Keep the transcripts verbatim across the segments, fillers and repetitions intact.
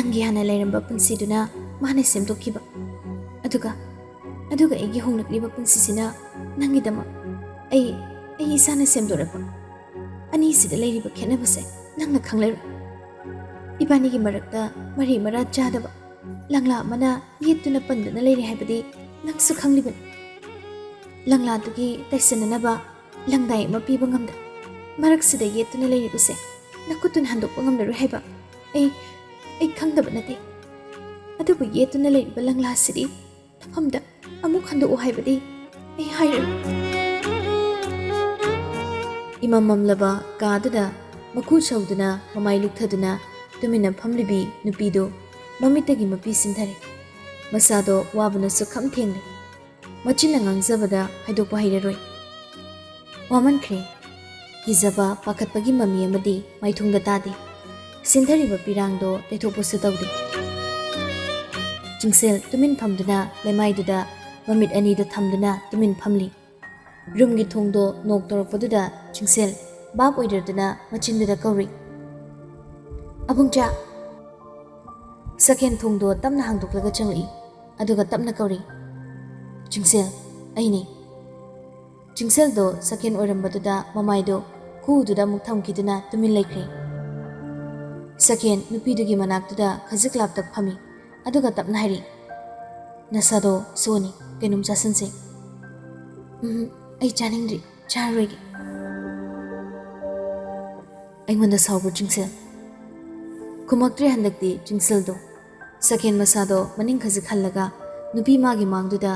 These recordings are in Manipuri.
ꯅꯪꯒꯤ ꯍꯥꯟꯅ ꯂꯩꯔꯝꯕ ꯄꯨꯟꯁꯤꯗꯨꯅ ꯃꯥꯅ ꯁꯦꯝꯗꯣꯛꯈꯤꯕ, ꯑꯗꯨꯒ ꯑꯗꯨꯒ ꯑꯩꯒꯤ ꯍꯣꯡꯂꯛꯂꯤꯕ ꯄꯨꯟꯁꯤꯁꯤꯅ ꯅꯪꯒꯤꯗꯃꯛ ꯑꯩ ꯑꯩ ꯏꯁꯥꯅ ꯁꯦꯝꯗꯣꯔꯛꯄ꯫ ꯑꯅꯤꯁꯤꯗ ꯂꯩꯔꯤꯕ ꯈꯦꯠꯅꯕꯁꯦ ꯅꯪꯅ ꯈꯪꯂꯔꯣꯏ꯫ ꯏꯕꯥꯅꯤꯒꯤ ꯃꯔꯛꯇ ꯃꯔꯤ ꯃꯔꯥ ꯆꯥꯗꯕ ꯂꯪꯂꯥ ꯑꯃꯅ ꯌꯦꯠꯇꯨꯅ ꯄꯟꯗꯨꯅ ꯂꯩꯔꯦ ꯍꯥꯏꯕꯗꯤ ꯅꯪꯁꯨ ꯈꯪꯂꯤꯕꯅꯤ꯫ ꯂꯪꯂꯥꯗꯨꯒꯤ ꯇꯩꯁꯟꯅꯅꯕ ꯂꯪꯗꯥꯏ ꯑꯃ ꯄꯤꯕ ꯉꯝꯗ ꯃꯔꯛꯁꯤꯗ ꯌꯦꯠꯇꯨꯅ ꯂꯩꯔꯤꯕꯁꯦ ꯅꯈꯨꯠꯇꯨꯅ ꯍꯟꯗꯣꯛꯄ ꯉꯝꯂꯔꯣꯏ ꯍꯥꯏꯕ ꯑꯩ ꯑꯩ ꯈꯪꯗꯕ ꯅꯠꯇꯦ꯫ ꯑꯗꯨꯕꯨ ꯌꯦꯠꯇꯨꯅ ꯂꯩꯔꯤꯕ ꯂꯪꯂꯥꯁꯤꯗꯤ ꯃꯐꯝꯗ ꯑꯃꯨꯛ ꯍꯟꯗꯣꯛꯎ ꯍꯥꯏꯕꯗꯤ ꯑꯩ ꯍꯥꯏꯔꯣꯏ꯫ ꯏꯃꯝ ꯃꯝꯂꯕ ꯀꯥꯗꯨꯗ ꯃꯈꯨ ꯁꯧꯗꯨꯅ ꯃꯃꯥꯏ ꯂꯨꯛꯊꯗꯨꯅ ꯇꯨꯃꯤꯟꯅ ꯐꯝꯂꯤꯕꯤ ꯅꯨꯄꯤꯗꯨ ꯃꯃꯤꯠꯇꯒꯤ ꯃꯄꯤ ꯁꯤꯟꯊꯔꯦ꯫ ꯃꯁꯥꯗꯣ ꯋꯥꯕꯅ ꯁꯨꯛꯈꯝ ꯊꯦꯡꯂꯦ꯫ ꯃꯆꯤꯟꯅ ꯉꯥꯡꯖꯕꯗ ꯍꯥꯏꯗꯣꯛꯄ ꯍꯩꯔꯔꯣꯏ꯫ ꯋꯥꯃꯟꯈ꯭ꯔꯦ꯫ ꯀꯤꯖꯕ, ꯄꯥꯈꯠꯄꯒꯤ ꯃꯃꯤ ꯑꯃꯗꯤ ꯃꯥꯏꯊꯣꯡꯗ ꯇꯥꯗꯦ꯫ ꯁꯤꯟꯊꯔꯤꯕ ꯄꯤꯔꯥꯡꯗꯣ ꯇꯩꯊꯣꯛꯄꯁꯨ ꯇꯧꯗꯦ꯫ ꯆꯤꯡꯁꯦꯜ ꯇꯨꯃꯤꯟ ꯐꯝꯗꯨꯅ ꯂꯩꯃꯥꯏꯗꯨꯗ ꯃꯃꯤꯠ ꯑꯅꯤꯗꯨ ꯊꯝꯗꯨꯅ ꯇꯨꯃꯤꯟ ꯐꯝꯂꯤ꯫ ꯔꯨꯝꯒꯤ ꯊꯣꯡꯗꯣ ꯅꯣꯛ ꯇꯧꯔꯛꯄꯗꯨꯗ ꯆꯤꯡꯁꯦꯜ ꯚꯥꯞ ꯑꯣꯏꯗꯗꯨꯅ ꯃꯆꯤꯟꯗꯨꯗ ꯀꯧꯔꯤ, "ꯑꯕꯨꯡꯆꯥ!" ꯁꯀꯦꯟ ꯊꯣꯡꯗꯣ ꯇꯞꯅ ꯍꯥꯡꯗꯣꯛꯂꯒ ꯆꯪꯂꯛꯏ, ꯑꯗꯨꯒ ꯇꯞꯅ ꯀꯧꯔꯤ, "ꯆꯤꯡꯁꯦꯜ, ꯑꯩꯅꯤ!" ꯆꯤꯡꯁꯦꯜꯗꯣ ꯁꯀꯦꯟ ꯑꯣꯏꯔꯝꯕꯗꯨꯗ ꯃꯃꯥꯏꯗꯣ ꯈꯨꯗꯨꯗ ꯑꯃꯨꯛ ꯊꯝꯈꯤꯗꯨꯅ ꯇꯨꯃꯤꯟ ꯂꯩꯈ꯭ꯔꯦ꯫ ꯁꯀꯦꯟ ꯅꯨꯄꯤꯗꯨꯒꯤ ꯃꯅꯥꯛꯇꯨꯗ ꯈꯖꯤꯛ ꯂꯥꯞꯇꯛ ꯐꯝꯃꯤ, ꯑꯗꯨꯒ ꯇꯞꯅ ꯍꯥꯏꯔꯤ, "ꯅꯁꯥꯗꯣ ꯁꯣꯟꯅꯤ, ꯀꯩꯅꯣꯝ ꯆꯥꯁꯤꯟꯁꯦ꯫" "ꯎꯝ, ꯑꯩ ꯆꯥꯅꯤꯡꯗ꯭ꯔꯤ, ꯆꯥꯔꯔꯣꯏꯒꯦ꯫" "ꯑꯩꯉꯣꯟꯗ ꯁꯥꯎꯕ꯭ꯔꯣ ꯆꯤꯡꯁꯦꯜ?" ꯈꯨꯝꯃꯛꯇ꯭ꯔꯦ ꯍꯟꯗꯛꯇꯤ ꯆꯤꯡꯁꯦꯜꯗꯣ꯫ ꯁꯀꯦꯟ ꯃꯁꯥꯗꯣ ꯃꯅꯤꯡ ꯈꯖꯤꯛ ꯍꯜꯂꯒ ꯅꯨꯄꯤ ꯃꯥꯒꯤ ꯃꯥꯡꯗꯨꯗ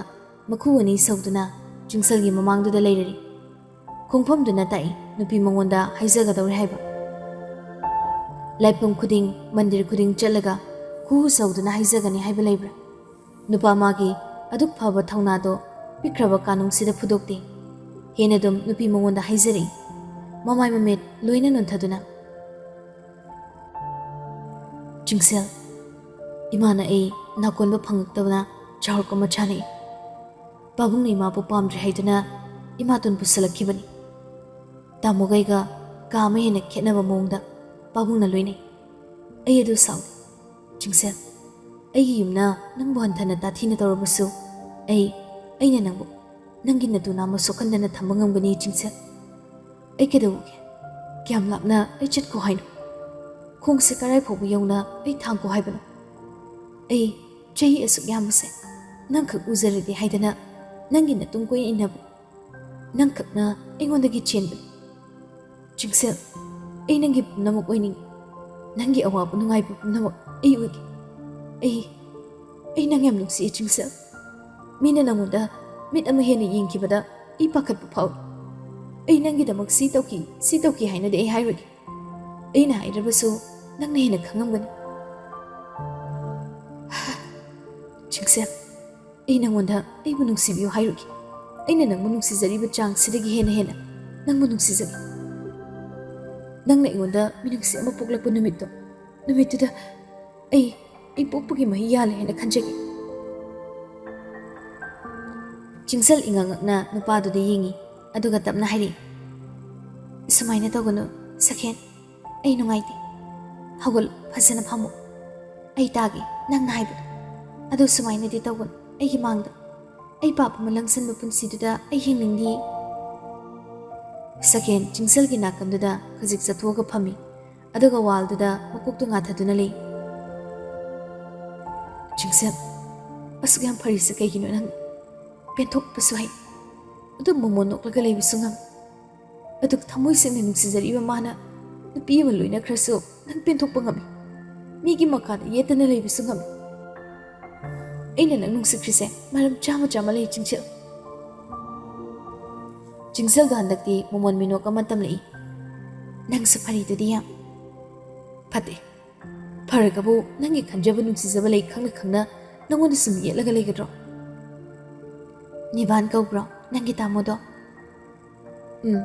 ꯃꯈꯨ ꯑꯅꯤ ꯁꯧꯗꯨꯅ ꯆꯤꯡꯁꯦꯜꯒꯤ ꯃꯃꯥꯡꯗꯨꯗ ꯂꯩꯔꯔꯤ꯫ ꯈꯣꯡꯐꯝꯗꯨꯅ ꯇꯥꯛꯏ ꯅꯨꯄꯤ ꯃꯉꯣꯟꯗ ꯍꯥꯏꯖꯒꯗꯧꯔꯦ ꯍꯥꯏꯕ꯫ ꯂꯥꯏꯐꯝ ꯈꯨꯗꯤꯡ, ꯃꯟꯗꯤꯔ ꯈꯨꯗꯤꯡ ꯆꯠꯂꯒ ꯈꯨ ꯁꯧꯗꯨꯅ ꯍꯥꯏꯖꯒꯅꯤ ꯍꯥꯏꯕ ꯂꯩꯕ꯭ꯔꯥ? ꯅꯨꯄꯥ ꯃꯥꯒꯤ ꯑꯗꯨꯛ ꯐꯕ ꯊꯧꯅꯥꯗꯣ ꯄꯤꯛꯈ꯭ꯔꯕ ꯀꯥꯅꯨꯡꯁꯤꯗ ꯐꯨꯗꯣꯛꯇꯦ꯫ ꯍꯦꯟꯅ ꯑꯗꯨꯝ ꯅꯨꯄꯤ ꯃꯉꯣꯟꯗ ꯍꯥꯏꯖꯔꯛꯏ, ꯃꯃꯥꯏ ꯃꯃꯤꯠ ꯂꯣꯏꯅ ꯅꯣꯟꯊꯗꯨꯅ꯫ "ꯆꯤꯡꯁꯦꯜ, ꯏꯃꯥꯅ ꯑꯩ ꯅꯥꯀꯣꯟꯕ ꯐꯪꯉꯛꯇꯕꯅ ꯆꯥꯎꯔꯛꯄ ꯃꯆꯥꯅꯤ꯫ ꯄꯥꯕꯨꯡꯅ ꯏꯃꯥꯕꯨ ꯄꯥꯝꯗ꯭ꯔꯦ ꯍꯥꯏꯗꯨꯅ ꯏꯃꯥꯇꯣꯟ ꯄꯨꯁꯜꯂꯛꯈꯤꯕꯅꯤ꯫ ꯇꯥꯃꯣꯒꯩꯒ ꯀꯥ ꯑꯃ ꯍꯦꯟꯅ ꯈꯦꯠꯅꯕ ꯃꯑꯣꯡꯗ ꯄꯥꯕꯨꯡꯅ ꯂꯣꯏꯅꯩ꯫ ꯑꯩ ꯑꯗꯨ ꯁꯥꯎꯏ꯫ ꯆꯤꯡꯁꯦꯜ, ꯑꯩꯒꯤ ꯌꯨꯝꯅ ꯅꯪꯕꯨ ꯍꯟꯊꯅ ꯇꯥꯊꯤꯅ ꯇꯧꯔꯕꯁꯨ, ꯑꯩ, ꯑꯩꯅ ꯅꯪꯕꯨ ꯅꯪꯒꯤ ꯅꯇꯨ ꯅꯥꯝꯃ ꯁꯣꯛꯍꯟꯗꯅ ꯊꯝꯕ ꯉꯝꯒꯅꯤ, ꯆꯤꯡꯁꯦꯜ꯫ ꯑꯩ ꯀꯩꯗꯧꯕꯒꯦ? ꯀꯌꯥꯝ ꯂꯥꯞꯅ ꯑꯩ ꯆꯠꯈꯣ ꯍꯥꯏꯅꯣ? ꯈꯣꯡꯁꯦ ꯀꯔꯥꯏ ꯐꯥꯎꯕ ꯌꯧꯅ ꯑꯩ ꯊꯥꯡꯈꯣ ꯍꯥꯏꯕꯅꯣ? ꯑꯩ ꯆꯍꯤ ꯑꯁꯨꯛ ꯌꯥꯝꯕꯁꯦ ꯅꯪꯈꯛ ꯎꯖꯔꯗꯤ ꯍꯥꯏꯗꯅ ꯅꯪꯒꯤ ꯅꯇꯨꯡ ꯀꯣꯏꯅ ꯏꯟꯅꯕ, ꯅꯪꯈꯛꯅ ꯑꯩꯉꯣꯟꯗꯒꯤ ꯆꯦꯟꯕꯅꯤ꯫ ꯆꯤꯡꯁꯦꯜ, ꯑꯩ ꯅꯪꯒꯤ ꯄꯨꯝꯅꯃꯛ ꯑꯣꯏꯅꯤꯡꯏ꯫ ꯅꯪꯒꯤ ꯑꯋꯥꯕ ꯅꯨꯡꯉꯥꯏꯕ ꯄꯨꯝꯅꯃꯛ ꯑꯩ ꯑꯣꯏꯒꯦ꯫ ꯑꯩ, ꯑꯩ ꯅꯪ ꯌꯥꯝ ꯅꯨꯡꯁꯤꯌꯦ, ꯆꯤꯡꯁꯦꯜ꯫ ꯃꯤꯅ ꯅꯪꯉꯣꯟꯗ ꯃꯤꯠ ꯑꯃ ꯍꯦꯟꯅ ꯌꯦꯡꯈꯤꯕꯗ ꯑꯩ ꯄꯥꯈꯠꯄ ꯐꯥꯎꯏ꯫ ꯑꯩ ꯅꯪꯒꯤꯗꯃꯛ ꯁꯤ ꯇꯧꯈꯤ, ꯁꯤ ꯇꯧꯈꯤ ꯍꯥꯏꯅꯗꯤ ꯑꯩ ꯍꯥꯏꯔꯣꯏꯒꯦ꯫ ꯑꯩꯅ ꯍꯥꯏꯗ꯭ꯔꯕꯁꯨ ꯅꯪꯅ ꯍꯦꯟꯅ ꯈꯪꯉꯝꯒꯅꯤ꯫ ꯆꯤꯡꯁꯦꯜ, ꯑꯩ ꯅꯪꯉꯣꯟꯗ ꯑꯩꯕꯨ ꯅꯨꯡꯁꯤꯕꯤꯌꯨ ꯍꯥꯏꯔꯨꯒꯦ꯫ ꯑꯩꯅ ꯅꯪꯕꯨ ꯅꯨꯡꯁꯤꯖꯔꯤꯕ ꯆꯥꯡꯁꯤꯗꯒꯤ ꯍꯦꯟꯅ ꯍꯦꯟꯅ ꯅꯪꯕꯨ ꯅꯨꯡꯁꯤꯖꯒꯦ꯫ ꯅꯪꯅ ꯑꯩꯉꯣꯟꯗ ꯃꯤꯅꯨꯡꯁꯤ ꯑꯃ ꯄꯣꯛꯂꯛꯄ ꯅꯨꯃꯤꯠꯇꯣ, ꯅꯨꯃꯤꯠꯇꯨꯗ ꯑꯩ, ꯑꯩ ꯄꯣꯛꯄꯒꯤ ꯃꯍꯩ ꯌꯥꯜꯂꯦ ꯍꯥꯏꯅ ꯈꯟꯖꯒꯦ꯫ ꯆꯤꯡꯁꯜ ꯏꯉꯛ ꯉꯛꯅ ꯅꯨꯄꯥꯗꯨꯗ ꯌꯦꯡꯉꯤ, ꯑꯗꯨꯒ ꯇꯞꯅ ꯍꯥꯏꯔꯛꯏ, "ꯁꯨꯃꯥꯏꯅ ꯇꯧꯒꯅꯨ, ꯁꯈꯦꯟ꯫ ꯑꯩ ꯅꯨꯡꯉꯥꯏꯇꯦ꯫ ꯍꯧꯒꯠꯂꯨ, ꯐꯖꯅ ꯐꯝꯃꯨ꯫ ꯑꯩ ꯇꯥꯒꯦ ꯅꯪꯅ ꯍꯥꯏꯕꯗꯣ꯫ ꯑꯗꯨ ꯁꯨꯃꯥꯏꯅꯗꯤ ꯇꯧꯒꯅꯨ ꯑꯩꯒꯤ ꯃꯥꯡꯗ꯫ ꯑꯩ ꯄꯥꯞ ꯑꯃ ꯂꯪꯁꯟꯕ ꯄꯨꯟꯁꯤꯗꯨꯗ ꯑꯩ ꯍꯤꯡꯅꯤꯡꯗꯦ꯫" ꯁꯈꯦꯟ ꯆꯤꯡꯁꯜꯒꯤ ꯅꯥꯀꯟꯗꯨꯗ ꯈꯖꯤꯛ ꯆꯠꯊꯣꯛꯑꯒ ꯐꯝꯃꯤ, ꯑꯗꯨꯒ ꯋꯥꯜꯗꯨꯗ ꯃꯀꯣꯛꯇꯨ ꯉꯥꯊꯗꯨꯅ ꯂꯩ꯫ "ꯆꯤꯡꯁꯜ, ꯑꯁꯨꯛ ꯌꯥꯝ ꯐꯔꯤꯁꯦ ꯀꯩꯒꯤꯅꯣ ꯅꯪ? ꯄꯦꯟꯊꯣꯛꯄꯁꯨ ꯍꯩ, ꯑꯗꯨ ꯃꯣꯃꯣꯟ ꯅꯣꯛꯂꯒ ꯂꯩꯕꯁꯨ ꯉꯝꯃꯤ꯫ ꯑꯗꯨꯒ ꯊꯃꯣꯏ ꯁꯦꯡꯅ ꯅꯨꯡꯁꯤꯖꯔꯤꯕ ꯃꯥꯅ ꯅꯨꯄꯤ ꯑꯃ ꯂꯣꯏꯅꯈ꯭ꯔꯁꯨ ꯅꯪ ꯄꯦꯟꯊꯣꯛꯄ ꯉꯝꯃꯤ꯫ ꯃꯤꯒꯤ ꯃꯈꯥꯗ ꯌꯦꯠꯇꯅ ꯂꯩꯕꯁꯨ ꯉꯝꯃꯤ꯫ ꯑꯩꯅ ꯅꯪ ꯅꯨꯡꯁꯤꯈ꯭ꯔꯤꯁꯦ ꯃꯔꯝ ꯆꯥꯝꯃ ꯆꯥꯝꯃ ꯂꯩ, ꯆꯤꯡꯁꯤꯜ꯫" ꯆꯤꯡꯁꯤꯜꯗꯣ ꯍꯟꯗꯛꯇꯤ ꯃꯣꯃꯣꯟ ꯃꯤꯅꯣꯛ ꯑꯃ ꯇꯝꯂꯛꯏ꯫ "ꯅꯪꯁꯨ ꯐꯔꯤꯗꯨꯗꯤ ꯌꯥꯝ ꯐꯠꯇꯦ꯫ ꯐꯔꯒꯕꯨ ꯅꯪꯒꯤ ꯈꯟꯖꯕ ꯅꯨꯡꯁꯤꯖꯕ ꯂꯩ ꯈꯪꯅ ꯈꯪꯅ ꯅꯪꯉꯣꯟꯗ ꯁꯨꯝ ꯌꯦꯠꯂꯒ ꯂꯩꯒꯗ꯭ꯔꯣ? ꯅꯤꯕꯥꯟ ꯀꯧꯕ꯭ꯔꯣ ꯅꯪꯒꯤ ꯇꯥꯃꯣꯗꯣ?" "ꯎꯝ,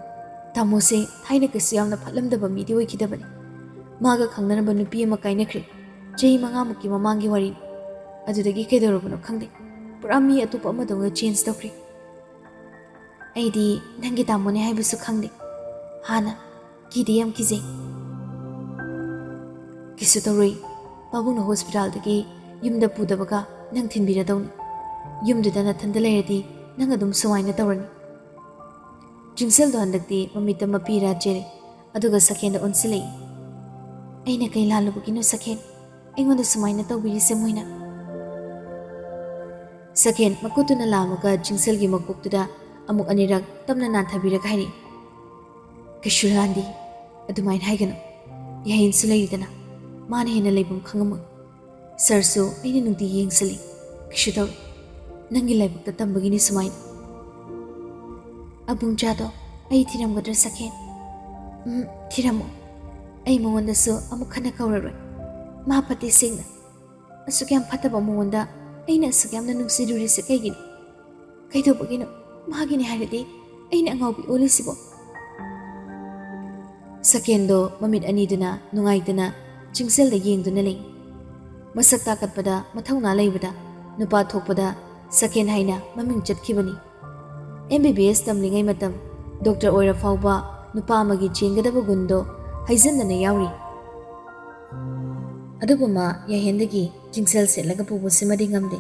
ꯇꯥꯃꯣꯁꯦ ꯊꯥꯏꯅ ꯀꯩꯁꯨ ꯌꯥꯝꯅ ꯐꯠꯂꯝꯗꯕ ꯃꯤꯗꯤ ꯑꯣꯏꯈꯤꯗꯕꯅꯤ꯫ ꯃꯥꯒ ꯈꯪꯅꯔꯝꯕ ꯅꯨꯄꯤ ꯑꯃ ꯀꯥꯏꯅꯈ꯭ꯔꯦ꯫ ꯆꯍꯤ ꯃꯉꯥꯃꯨꯛꯀꯤ ꯃꯃꯥꯡꯒꯤ ꯋꯥꯔꯤꯅꯤ꯫ ꯑꯗꯨꯗꯒꯤ ꯀꯩꯗꯧꯔꯕꯅꯣ ꯈꯪꯗꯦ, ꯄꯨꯔꯥ ꯃꯤ ꯑꯇꯣꯞꯄ ꯑꯃꯗꯧꯅ ꯆꯦꯟꯖ ꯇꯧꯈ꯭ꯔꯦ꯫ ꯑꯩꯗꯤ ꯅꯪꯒꯤ ꯇꯥꯃꯣꯅꯦ ꯍꯥꯏꯕꯁꯨ ꯈꯪꯗꯦ꯫ ꯍꯥꯟꯅ ꯀꯤꯗꯤ ꯌꯥꯝ ꯀꯤꯖꯩ꯫" "ꯀꯩꯁꯨ ꯇꯧꯔꯣꯏ, ꯄꯥꯕꯨꯡꯅ ꯍꯣꯁꯄꯤꯇꯥꯜꯗꯒꯤ ꯌꯨꯝꯗ ꯄꯨꯗꯕꯒ ꯅꯪ ꯊꯤꯟꯕꯤꯔꯗꯧꯅꯤ꯫ ꯌꯨꯝꯗꯨꯗ ꯅꯊꯟꯗ ꯂꯩꯔꯗꯤ ꯅꯪ ꯑꯗꯨꯝ ꯁꯨꯃꯥꯏꯅ ꯇꯧꯔꯅꯤ꯫ ꯆꯤꯡꯁꯦꯜꯗꯣ ꯍꯟꯗꯛꯇꯤ ꯃꯃꯤꯠꯇ ꯃꯄꯤ ꯏꯔꯥ ꯆꯦꯜꯂꯤ, ꯑꯗꯨꯒ ꯁꯈꯦꯟꯗ ꯑꯣꯟꯁꯤꯜꯂꯛꯏ꯫ "ꯑꯩꯅ ꯀꯩ ꯂꯥꯜꯂꯨꯕꯒꯤꯅꯣ ꯁꯈꯦꯟ? ꯑꯩꯉꯣꯟꯗ ꯁꯨꯃꯥꯏꯅ ꯇꯧꯕꯤꯔꯤꯁꯦ ꯃꯣꯏꯅ?" ꯁꯈꯦꯟ ꯃꯈꯨꯠꯇꯨꯅ ꯂꯥꯝꯃꯒ ꯆꯤꯡꯁꯦꯜꯒꯤ ꯃꯀꯣꯛꯇꯨꯗ ꯑꯃꯨꯛ ꯑꯅꯤꯔꯛ ꯇꯞꯅ ꯅꯥꯟꯊꯕꯤꯔꯒ ꯍꯥꯏꯔꯛꯏ, "ꯀꯩꯁꯨ ꯂꯥꯟꯗꯦ, ꯑꯗꯨꯃꯥꯏꯅ ꯍꯥꯏꯒꯅꯨ꯫ ꯌꯥꯍꯦꯟꯁꯨ ꯂꯩꯔꯤꯗꯅ, ꯃꯥꯅ ꯍꯦꯟꯅ ꯂꯩꯐꯝ ꯈꯪꯉꯝꯃꯣꯏ꯫ ꯁꯔꯁꯨ ꯑꯩꯅ ꯅꯨꯡꯇꯤꯒꯤ ꯌꯦꯡꯁꯤꯜꯂꯤ, ꯀꯩꯁꯨ ꯇꯧꯔꯣꯏ꯫ ꯅꯪꯒꯤ ꯂꯥꯏꯕꯛꯇ ꯇꯝꯕꯒꯤꯅꯤ ꯁꯨꯃꯥꯏꯅ꯫" "ꯑꯕꯨꯡꯆꯥꯗꯣ ꯑꯩ ꯊꯤꯔꯝꯒꯗ꯭ꯔꯥ ꯁꯈꯦꯟ?" "ꯎꯝ, ꯊꯤꯔꯝꯃꯣ꯫ ꯑꯩ ꯃꯉꯣꯟꯗꯁꯨ ꯑꯃꯨꯛ ꯍꯟꯅ ꯀꯧꯔꯔꯣꯏ꯫ ꯃꯥ ꯐꯠꯇꯦ ꯁꯦꯡꯅ꯫ ꯑꯁꯨꯛ ꯌꯥꯝ ꯐꯠꯇꯕ ꯃꯉꯣꯟꯗ ꯑꯩꯅ ꯑꯁꯨꯛ ꯌꯥꯝꯅ ꯅꯨꯡꯁꯤꯔꯨꯔꯤꯁꯦ ꯀꯩꯒꯤꯅꯣ? ꯀꯩꯗꯧꯕꯒꯤꯅꯣ? ꯃꯥꯒꯤꯅꯦ ꯍꯥꯏꯔꯗꯤ ꯑꯩꯅ ꯑꯉꯥꯎꯕꯤ ꯑꯣꯜꯂꯤꯁꯤꯕꯣ?" ꯁꯈꯦꯟꯗꯣ ꯃꯃꯤꯠ ꯑꯅꯤꯗꯨꯅ ꯅꯨꯡꯉꯥꯏꯇꯅ ꯆꯤꯡꯁꯦꯜꯗ ꯌꯦꯡꯗꯨꯅ ꯂꯩ꯫ ꯃꯁꯛ ꯇꯥꯛꯀꯠꯄꯗ, ꯃꯊꯧꯅꯥ ꯂꯩꯕꯗ, ꯅꯨꯄꯥ ꯊꯣꯛꯄꯗ ꯁꯈꯦꯟ ꯍꯥꯏꯅ ꯃꯃꯤꯡ ꯆꯠꯈꯤꯕꯅꯤ꯫ ꯑꯦꯝ ꯕꯤ ꯕꯤ ꯑꯦꯁ ꯇꯝꯂꯤꯉꯩ ꯃꯇꯝ, ꯗꯣꯛꯇꯔ ꯑꯣꯏꯔ ꯐꯥꯎꯕ ꯅꯨꯄꯥ ꯑꯃꯒꯤ ꯆꯦꯟꯒꯗꯕ ꯒꯨꯟꯗꯣ ꯍꯩꯖꯤꯟꯗꯅ ꯌꯥꯎꯔꯤ꯫ ꯑꯗꯨꯕꯨ ꯃꯥ ꯌꯥꯍꯦꯟꯗꯒꯤ ꯆꯤꯡꯁꯦꯜ ꯁꯦꯠꯂꯒ ꯄꯨꯕꯁꯤꯃꯗꯤ ꯉꯝꯗꯦ꯫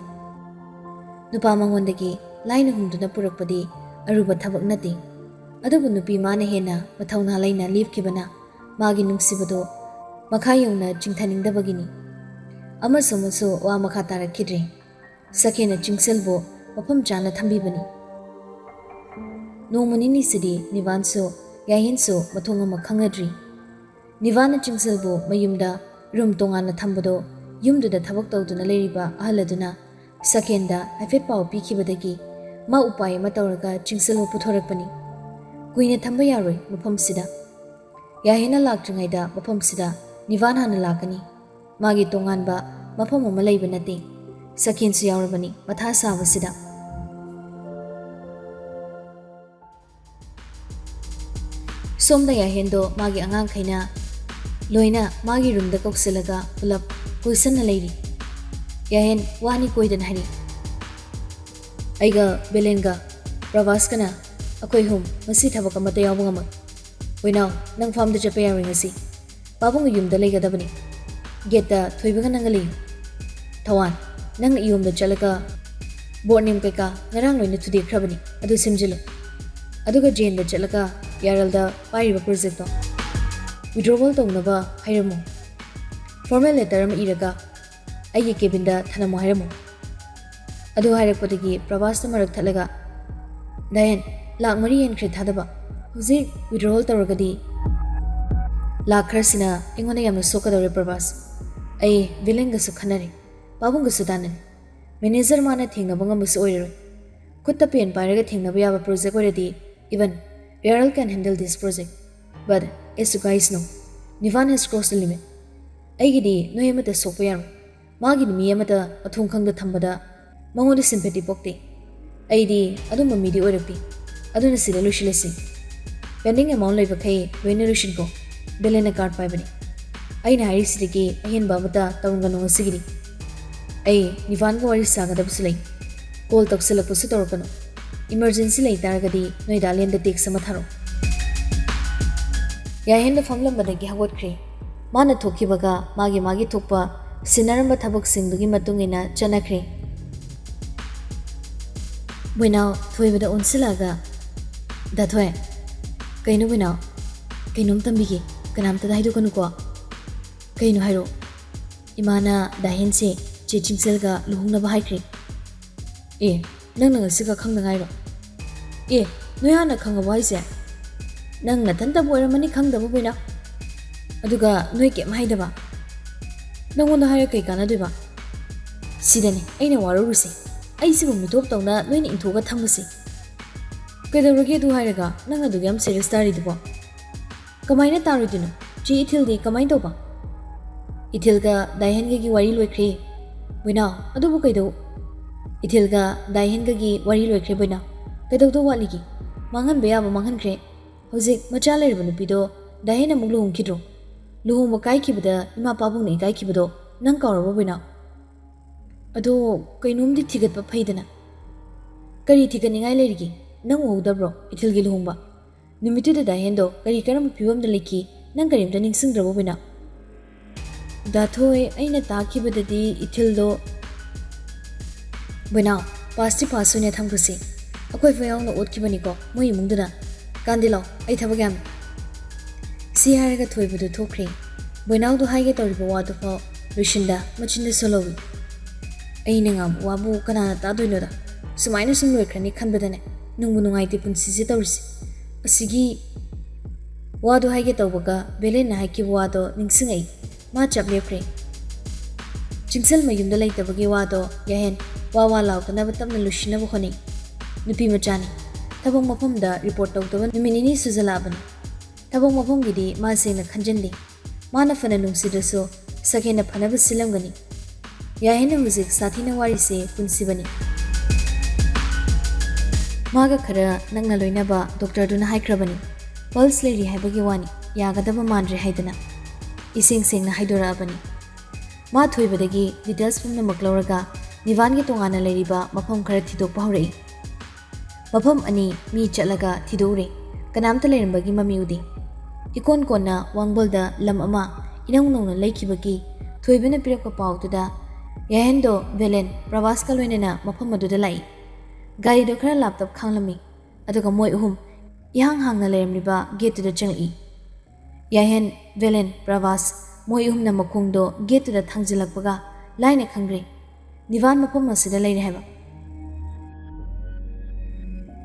ꯅꯨꯄꯥ ꯃꯉꯣꯟꯗꯒꯤ ꯂꯥꯏꯅ ꯍꯨꯝꯗꯨꯅ ꯄꯨꯔꯛꯄꯗꯤ ꯑꯔꯨꯕ ꯊꯕꯛ ꯅꯠꯇꯦ꯫ ꯑꯗꯨꯕꯨ ꯅꯨꯄꯤ ꯃꯥꯅ ꯍꯦꯟꯅ ꯃꯊꯧꯅꯥ ꯂꯩꯅ ꯂꯦꯞꯈꯤꯕꯅ ꯃꯥꯒꯤ ꯅꯨꯡꯁꯤꯕꯗꯣ ꯃꯈꯥ ꯌꯧꯅ ꯆꯤꯡꯊꯅꯤꯡꯗꯕꯒꯤꯅꯤ꯫ ꯑꯃꯁꯨ ꯑꯃꯁꯨ ꯋꯥ ꯃꯈꯥ ꯇꯥꯔꯛꯈꯤꯗ꯭ꯔꯦ꯫ ꯁꯈꯦꯟꯅ ꯆꯤꯡꯁꯦꯜꯕꯨ ꯃꯐꯝ ꯆꯥꯅ ꯊꯝꯕꯤꯕꯅꯤ꯫ ꯅꯣꯡꯃ ꯅꯤꯅꯤꯁꯤꯗꯤ ꯅꯤꯕꯥꯟꯁꯨ ꯌꯥꯍꯦꯟꯁꯨ ꯃꯊꯣꯡ ꯑꯃ ꯈꯪꯅꯗ꯭ꯔꯤ꯫ ꯅꯤꯕꯥꯟꯅ ꯆꯤꯡꯁꯦꯜꯕꯨ ꯃꯌꯨꯝꯗ ꯔꯨꯝ ꯇꯣꯉꯥꯟꯅ ꯊꯝꯕꯗꯣ ꯌꯨꯝꯗꯨꯗ ꯊꯕꯛ ꯇꯧꯗꯨꯅ ꯂꯩꯔꯤꯕ ꯑꯍꯜ ꯑꯗꯨꯅ ꯁꯈꯦꯟꯗ ꯍꯥꯏꯐꯦꯠ ꯄꯥꯎ ꯄꯤꯈꯤꯕꯗꯒꯤ ꯃꯥ ꯎꯄꯥꯏ ꯑꯃ ꯇꯧꯔꯒ ꯆꯤꯡꯁꯦꯜꯕꯨ ꯄꯨꯊꯣꯔꯛꯄꯅꯤ꯫ ꯀꯨꯏꯅ ꯊꯝꯕ ꯌꯥꯔꯣꯏ ꯃꯐꯝꯁꯤꯗ꯫ ꯌꯥꯍꯦꯟꯅ ꯂꯥꯛꯇ꯭ꯔꯤꯉꯩꯗ ꯃꯐꯝꯁꯤꯗ ꯅꯤꯕꯥꯟ ꯍꯥꯟꯅ ꯂꯥꯛꯀꯅꯤ꯫ ꯃꯥꯒꯤ ꯇꯣꯉꯥꯟꯕ ꯃꯐꯝ ꯑꯃ ꯂꯩꯕ ꯅꯠꯇꯦ꯫ ꯁꯈꯦꯟꯁꯨ ꯌꯥꯎꯔꯕꯅꯤ ꯃꯊꯥ ꯁꯥꯕꯁꯤꯗ꯫ ꯁꯣꯝꯗ ꯌꯥꯍꯦꯟꯗꯣ ꯃꯥꯒꯤ ꯑꯉꯥꯡꯈꯩꯅ ꯂꯣꯏꯅ ꯃꯥꯒꯤ ꯔꯨꯝꯗ ꯀꯧꯁꯤꯜꯂꯒ ꯄꯨꯂꯞ ꯀꯣꯏꯁꯟꯅ ꯂꯩꯔꯤ꯫ ꯌꯥꯍꯦꯟ ꯋꯥꯅꯤ ꯀꯣꯏꯗꯅ ꯍꯥꯏꯔꯤ, "ꯑꯩꯒ ꯕꯦꯂꯦꯟꯒ ꯄ꯭ꯔꯚꯥꯁꯀꯅ ꯑꯩꯈꯣꯏ ꯑꯍꯨꯝ ꯉꯁꯤ ꯊꯕꯛ ꯑꯃꯠꯇ ꯌꯥꯎꯕ ꯉꯝꯃꯣꯏ꯫ ꯍꯣꯏꯅꯥꯎ, ꯅꯪ ꯐꯥꯔꯝꯗ ꯆꯠꯄ ꯌꯥꯔꯣꯏ ꯉꯁꯤ꯫ ꯄꯥꯕꯨꯡꯒꯤ ꯌꯨꯝꯗ ꯂꯩꯒꯗꯕꯅꯤ꯫" ꯒꯦꯠꯇ ꯊꯣꯏꯕꯒ ꯅꯪꯒ ꯂꯩꯌꯨ꯫ ꯊꯋꯥꯟ, ꯅꯪꯅ ꯏꯌꯣꯝꯗ ꯆꯠꯂꯒ ꯕꯣꯔꯗ ꯅꯦꯝ ꯀꯩꯀꯥ ꯉꯔꯥꯡ ꯂꯣꯏꯅ ꯊꯨꯗꯦꯛꯈ꯭ꯔꯕꯅꯤ, ꯑꯗꯨ ꯁꯦꯝꯖꯤꯜꯂꯨ꯫ ꯑꯗꯨꯒ ꯖꯦꯟꯗ ꯆꯠꯂꯒ ꯌꯥꯔꯜꯗ ꯄꯥꯏꯔꯤꯕ ꯄ꯭ꯔꯣꯖꯦꯛꯇꯣ ꯋꯤꯗ꯭ꯔꯣꯋꯦꯜ ꯇꯧꯅꯕ ꯍꯥꯏꯔꯝꯃꯨ꯫ ꯐꯣꯔꯃꯦꯜ ꯂꯦꯇꯔ ꯑꯃ ꯏꯔꯒ ꯑꯩꯒꯤ ꯀꯦꯕꯤꯟꯗ ꯊꯅꯝꯃꯨ ꯍꯥꯏꯔꯝꯃꯨ꯫ ꯑꯗꯨ ꯍꯥꯏꯔꯛꯄꯗꯒꯤ ꯄ꯭ꯔꯚꯥꯁꯇ ꯃꯔꯛ ꯊꯠꯂꯒ, "ꯗꯥꯌꯟ, ꯂꯥꯛ ꯃꯔꯤ ꯍꯦꯟꯈ꯭ꯔꯦ ꯊꯥꯗꯕ꯫ ꯍꯧꯖꯤꯛ ꯋꯤꯗ꯭ꯔꯣꯋꯦꯜ ꯇꯧꯔꯒꯗꯤ ꯂꯥꯛ ꯈꯔꯁꯤꯅ ꯑꯩꯉꯣꯟꯗ ꯌꯥꯝꯅ ꯁꯣꯛꯀꯗꯧꯔꯦ ꯄ꯭ꯔꯚꯥꯁ꯫ ꯑꯩ ꯚꯤꯂꯦꯟꯒꯁꯨ ꯈꯟꯅꯔꯦ, ꯄꯥꯕꯨꯡꯒꯁꯨ ꯇꯥꯟꯅꯔꯦ꯫ ꯃꯦꯅꯦꯖꯔ ꯃꯥꯅ ꯊꯦꯡꯅꯕ ꯉꯝꯕꯁꯨ ꯑꯣꯏꯔꯔꯣꯏ꯫ ꯈꯨꯠꯇ ꯄꯦꯟ ꯄꯥꯏꯔꯒ ꯊꯦꯡꯅꯕ ꯌꯥꯕ ꯄ꯭ꯔꯣꯖꯦꯛ ꯑꯣꯏꯔꯗꯤ even Viral can handle this project. But as you guys know, Nivan has crossed the limit. ꯑꯩꯒꯤꯗꯤ ꯅꯣꯏ ꯑꯃꯠꯇ ꯁꯣꯛꯄ ꯌꯥꯔꯣꯏ꯫ ꯃꯥꯒꯤꯗꯤ ꯃꯤ ꯑꯃꯠꯇ ꯃꯊꯣꯡ ꯈꯪꯗ ꯊꯝꯕꯗ ꯃꯉꯣꯟꯗ sympathy ꯄꯣꯛꯇꯦ꯫ ꯑꯩꯗꯤ ꯑꯗꯨꯝꯕ ꯃꯤꯗꯤ ꯑꯣꯏꯔꯛꯇꯦ꯫ ꯑꯗꯨꯅ ꯁꯤꯗ ꯂꯣꯏꯁꯤꯜꯂꯁꯤ꯫ Pending amount ꯂꯩꯕꯈꯩ ꯂꯣꯏꯅ ꯂꯣꯏꯁꯤꯟꯀꯣ꯫ ꯚꯤꯂꯦꯟꯅ ꯀꯥꯔꯗ ꯄꯥꯏꯕꯅꯤ꯫ ꯑꯩꯅ ꯍꯥꯏꯔꯤꯁꯤꯗꯒꯤ ꯑꯍꯦꯟꯕ ꯑꯃꯠꯇ ꯇꯧꯔꯝꯒꯅꯨ ꯉꯁꯤꯒꯤꯗꯤ꯫ ꯑꯩ ꯅꯤꯚꯥꯟꯒ ꯋꯥꯔꯤ ꯁꯥꯒꯗꯕꯁꯨ ꯂꯩ꯫ ꯀꯣꯜ ꯇꯧꯁꯤꯜꯂꯛꯄꯁꯨ ꯇꯧꯔꯛꯀꯅꯨ꯫ ꯏꯃꯔꯖꯦꯟꯁꯤ ꯂꯩ ꯇꯥꯔꯒꯗꯤ ꯅꯣꯏ ꯗꯥ ꯂꯦꯟꯗ ꯇꯦꯛꯁ ꯑꯃ ꯊꯥꯔꯛꯑꯣ꯫ ꯌꯥꯍꯦꯟꯗꯣ ꯐꯝꯂꯝꯕꯗꯒꯤ ꯍꯧꯒꯠꯈ꯭ꯔꯦ꯫ ꯃꯥꯅ ꯊꯣꯛꯈꯤꯕꯒ ꯃꯥꯒꯤ ꯃꯥꯒꯤ ꯊꯣꯛꯄ ꯁꯤꯟꯅꯔꯝꯕ ꯊꯕꯛꯁꯤꯡꯗꯨꯒꯤ ꯃꯇꯨꯡ ꯏꯟꯅ ꯆꯠꯅꯈ꯭ꯔꯦ꯫ ꯕꯣꯏꯅꯥꯎ ꯊꯣꯏꯕꯗ ꯑꯣꯟꯁꯤꯜꯂꯛꯑꯒ, "ꯗꯥ ꯊꯣꯏ, ꯀꯩꯅꯣ ꯕꯣꯏꯅꯥꯎ? ꯀꯩꯅꯣꯝ ꯇꯝꯕꯤꯒꯦ, ꯀꯅꯥꯝꯇꯗ ꯍꯥꯏꯗꯣꯛꯀꯅꯨꯀꯣ꯫ ꯀꯩꯅꯣ ꯍꯥꯏꯔꯣ?" "ꯏꯃꯥꯅ ꯗꯥꯍꯦꯟꯁꯦ ꯆꯦ ꯆꯤꯡꯆꯦꯜꯒ ꯂꯨꯍꯣꯡꯅꯕ ꯍꯥꯏꯈ꯭ꯔꯦ꯫" "ꯑꯦ, ꯅꯪꯅ ꯉꯁꯤꯈꯛ ꯈꯪꯗ ꯉꯥꯏꯔꯣ?" "ꯑꯦ, ꯅꯣꯏ ꯍꯥꯟꯅ ꯈꯪꯉꯕꯣ ꯍꯥꯏꯁꯦ? ꯅꯪ ꯅꯊꯟꯇꯕꯨ ꯑꯣꯏꯔꯝꯃꯅꯤ ꯈꯪꯗꯕ ꯕꯣꯏꯅꯥꯎ꯫ ꯑꯗꯨꯒ ꯅꯣꯏ ꯀꯩꯝ ꯍꯥꯏꯗꯕ? ꯅꯪꯉꯣꯟꯗ ꯍꯥꯏꯔ ꯀꯩ ꯀꯥꯟꯅꯗꯣꯏꯕ? ꯁꯤꯗꯅꯦ ꯑꯩꯅ ꯋꯥꯔꯧꯔꯤꯁꯦ꯫ ꯑꯩꯁꯤꯕꯨ ꯃꯤꯇꯣꯞ ꯇꯧꯅ ꯅꯣꯏꯅ ꯏꯟꯊꯣꯛꯑꯒ ꯊꯝꯕꯁꯦ꯫ ꯀꯩꯗꯧꯔꯒꯦ ꯑꯗꯨ ꯍꯥꯏꯔꯒ ꯅꯪ ꯑꯗꯨꯛ ꯌꯥꯝ ꯁꯦꯔꯤꯌꯁ ꯇꯥꯔꯤꯗꯨꯕꯣ?" "ꯀꯃꯥꯏꯅ ꯇꯥꯔꯣꯏꯗꯣꯏꯅꯣ? ꯆꯦ ꯏꯊꯤꯜꯗꯤ ꯀꯃꯥꯏꯅ ꯇꯧꯕ?" "ꯏꯊꯤꯜꯒ ꯗꯥꯏꯍꯦꯟꯒꯒꯤ ꯋꯥꯔꯤ ꯂꯣꯏꯈ꯭ꯔꯦ ꯕꯣꯏꯅꯥꯎ꯫ ꯑꯗꯨꯕꯨ ꯀꯩꯗꯧ-" "ꯏꯊꯤꯜꯒ ꯗꯥꯏꯍꯦꯟꯒꯒꯤ ꯋꯥꯔꯤ ꯂꯣꯏꯈ꯭ꯔꯦ ꯕꯣꯏꯅꯥꯎ꯫ ꯀꯩꯗꯧꯗꯧ ꯋꯥꯠꯂꯤꯒꯦ? ꯃꯥꯡꯍꯟꯕ ꯌꯥꯕ ꯃꯥꯡꯍꯟꯈ꯭ꯔꯦ꯫ ꯍꯧꯖꯤꯛ ꯃꯆꯥ ꯂꯩꯔꯕ ꯅꯨꯄꯤꯗꯣ ꯗꯥꯏꯍꯦꯟ ꯑꯃꯨꯛ ꯂꯨꯍꯣꯡꯈꯤꯗ꯭ꯔꯣ? ꯂꯨꯍꯣꯡꯕ ꯀꯥꯏꯈꯤꯕꯗ ꯏꯃꯥ ꯄꯥꯕꯨꯡꯅ ꯏꯀꯥꯏꯈꯤꯕꯗꯣ ꯅꯪ ꯀꯥꯎꯔꯕꯣ ꯕꯣꯏꯅꯥꯎ?" "ꯑꯗꯣ ꯀꯩꯅꯣꯝꯗꯤ ꯊꯤꯒꯠꯄ ꯐꯩꯗꯅ?" "ꯀꯔꯤ ꯊꯤꯒꯠꯅꯤꯡꯉꯥꯏ ꯂꯩꯔꯤꯒꯦ? ꯅꯪ ꯎꯍꯧꯗꯕ꯭ꯔꯣ ꯏꯊꯤꯜꯒꯤ ꯂꯨꯍꯣꯡꯕ? ꯅꯨꯃꯤꯠꯇꯨꯗ ꯗꯥꯍꯦꯟꯗꯣ ꯀꯔꯤ ꯀꯔꯝꯕ ꯐꯤꯕꯝꯗ ꯂꯩꯈꯤ, ꯅꯪ ꯀꯔꯤꯝꯇ ꯅꯤꯡꯁꯤꯡꯗ꯭ꯔꯕꯣ ꯕꯣꯏꯅꯥꯎ?" "ꯗꯥꯊꯣꯏ, ꯑꯩꯅ ꯇꯥꯈꯤꯕꯗꯗꯤ ꯏꯊꯤꯜꯗꯣ"꯫ "ꯕꯣꯏꯅꯥꯎ, ꯄꯥꯁꯇꯤ ꯄꯥꯁ ꯑꯣꯏꯅ ꯊꯝꯈ꯭ꯔꯁꯤ꯫ ꯑꯩꯈꯣꯏ ꯐꯥꯎ ꯌꯥꯎꯅ ꯑꯣꯠꯈꯤꯕꯅꯤꯀꯣ ꯃꯣꯏ ꯏꯃꯨꯡꯗꯨꯅ꯫ ꯀꯥꯟꯗꯦ ꯂꯥꯎ, ꯑꯩ ꯊꯕꯛ ꯌꯥꯝꯃꯤ"꯫ ꯁꯤ ꯍꯥꯏꯔꯒ ꯊꯣꯏꯕꯗꯨ ꯊꯣꯛꯈ꯭ꯔꯦ꯫ ꯕꯣꯏꯅꯥꯎꯗꯨ ꯍꯥꯏꯒꯦ ꯇꯧꯔꯤꯕ ꯋꯥꯗꯨꯐꯥꯎ ꯂꯣꯏꯁꯤꯟꯗ ꯃꯆꯤꯟꯗ ꯁꯣꯜꯍꯧꯏ꯫ ꯑꯩꯅ ꯉꯥꯡꯕ ꯋꯥꯕꯨ ꯀꯅꯥꯅ ꯇꯥꯗꯣꯏꯅꯣꯗ? ꯁꯨꯃꯥꯏꯅ ꯁꯨꯝ ꯂꯣꯏꯈ꯭ꯔꯅꯤ ꯈꯟꯕꯗꯅꯦ ꯅꯨꯡꯕꯨ ꯅꯨꯡꯉꯥꯏꯇꯦ ꯄꯨꯟꯁꯤꯁꯦ ꯇꯧꯔꯤꯁꯦ꯫ ꯑꯁꯤꯒꯤ ꯋꯥꯗꯨ ꯍꯥꯏꯒꯦ ꯇꯧꯕꯒ ꯕꯦꯂꯦꯟꯅ ꯍꯥꯏꯈꯤꯕ ꯋꯥꯗꯣ ꯅꯤꯡꯁꯤꯡꯉꯛꯏ꯫ ꯃꯥ ꯆꯞ ꯂꯦꯞꯈ꯭ꯔꯦ꯫ ꯆꯤꯡꯁꯜ ꯃꯌꯨꯝꯗ ꯂꯩꯇꯕꯒꯤ ꯋꯥꯗꯣ ꯌꯥꯍꯦꯟ ꯋꯥ ꯋꯥ ꯂꯥꯎꯗꯅꯕ ꯇꯞꯅ ꯂꯣꯏꯁꯤꯟꯅꯕ ꯍꯣꯠꯅꯩ꯫ ꯅꯨꯄꯤ ꯃꯆꯥꯅꯤ꯫ ꯊꯕꯛ ꯃꯐꯝꯗ ꯔꯤꯄꯣꯔꯠ ꯇꯧꯗꯕ ꯅꯨꯃꯤꯠ ꯅꯤꯅꯤ ꯁꯨꯖꯜꯂꯛꯑꯕꯅꯤ꯫ ꯊꯕꯛ ꯃꯐꯝꯒꯤꯗꯤ ꯃꯥ ꯁꯦꯡꯅ ꯈꯟꯖꯟꯗꯦ꯫ ꯃꯥꯅ ꯐꯅ ꯅꯨꯡꯁꯤꯗ꯭ꯔꯁꯨ ꯁꯛꯍꯦꯟꯅ ꯐꯅꯕ ꯁꯤꯜꯂꯝꯒꯅꯤ꯫ ꯌꯥꯍꯦꯟꯅ ꯍꯧꯖꯤꯛ ꯁꯥꯊꯤꯅ ꯋꯥꯔꯤꯁꯦ ꯄꯨꯟꯁꯤꯕꯅꯤ꯫ ꯃꯥꯒ ꯈꯔ ꯅꯛꯅ ꯂꯣꯏꯅꯕ ꯗꯣꯛꯇꯔꯗꯨꯅ ꯍꯥꯏꯈ꯭ꯔꯕꯅꯤ꯫ ꯄꯜꯁ ꯂꯩꯔꯤ ꯍꯥꯏꯕꯒꯤ ꯋꯥꯅꯤ, ꯌꯥꯒꯗꯕ ꯃꯥꯟꯗ꯭ꯔꯦ ꯍꯥꯏꯗꯅ꯫ ꯏꯁꯦꯡ ꯁꯦꯡꯅ ꯍꯥꯏꯗꯣꯔꯛꯑꯕꯅꯤ꯫ ꯃꯥ ꯊꯣꯏꯕꯗꯒꯤ ꯗꯤꯇꯦꯜꯁ ꯄꯨꯝꯅꯃꯛ ꯂꯧꯔꯒ ꯅꯤꯚꯥꯟꯒꯤ ꯇꯣꯉꯥꯟꯅ ꯂꯩꯔꯤꯕ ꯃꯐꯝ ꯈꯔ ꯊꯤꯗꯣꯛꯄ ꯍꯧꯔꯛꯏ꯫ ꯃꯐꯝ ꯑꯅꯤ ꯃꯤ ꯆꯠꯂꯒ ꯊꯤꯗꯣꯛꯎꯔꯦ꯫ ꯀꯅꯥꯝꯇ ꯂꯩꯔꯝꯕꯒꯤ ꯃꯃꯤ ꯎꯗꯦ꯫ ꯏꯀꯣꯟ ꯀꯣꯟꯅ ꯋꯥꯡꯕꯜꯗ ꯂꯝ ꯑꯃ ꯏꯅꯧ ꯅꯧꯅ ꯂꯩꯈꯤꯕꯒꯤ ꯊꯣꯏꯕꯅ ꯄꯤꯔꯛꯄ ꯄꯥꯎꯗꯨꯗ ꯌꯥꯍꯦꯟꯗꯣ ꯚꯦꯂꯦꯟ ꯄ꯭ꯔꯚꯥꯁꯀ ꯂꯣꯏꯅꯅ ꯃꯐꯝ ꯑꯗꯨꯗ ꯂꯥꯛꯏ꯫ ꯒꯥꯔꯤꯗꯣ ꯈꯔ ꯂꯥꯞꯇꯛ ꯈꯥꯡꯂꯝꯃꯤ꯫ ꯑꯗꯨꯒ ꯃꯣꯏ ꯑꯍꯨꯝ ꯏꯍꯥꯡ ꯍꯥꯡꯅ ꯂꯩꯔꯝꯂꯤꯕ ꯒꯦꯠꯇꯨꯗ ꯆꯪꯂꯛꯏ꯫ ꯌꯥꯍꯦꯟ, ꯚꯦꯂꯦꯟ, ꯄ꯭ꯔꯚꯥꯁ ꯃꯣꯏ ꯑꯍꯨꯝꯅ ꯃꯈꯣꯡꯗꯣ ꯒꯦꯠꯇꯨꯗ ꯊꯥꯡꯖꯤꯜꯂꯛꯄꯒ ꯂꯥꯏꯅ ꯈꯪꯈ꯭ꯔꯦ꯫ ꯅꯤꯚꯥꯟ ꯃꯐꯝ ꯑꯁꯤꯗ ꯂꯩꯔꯦ ꯍꯥꯏꯕ꯫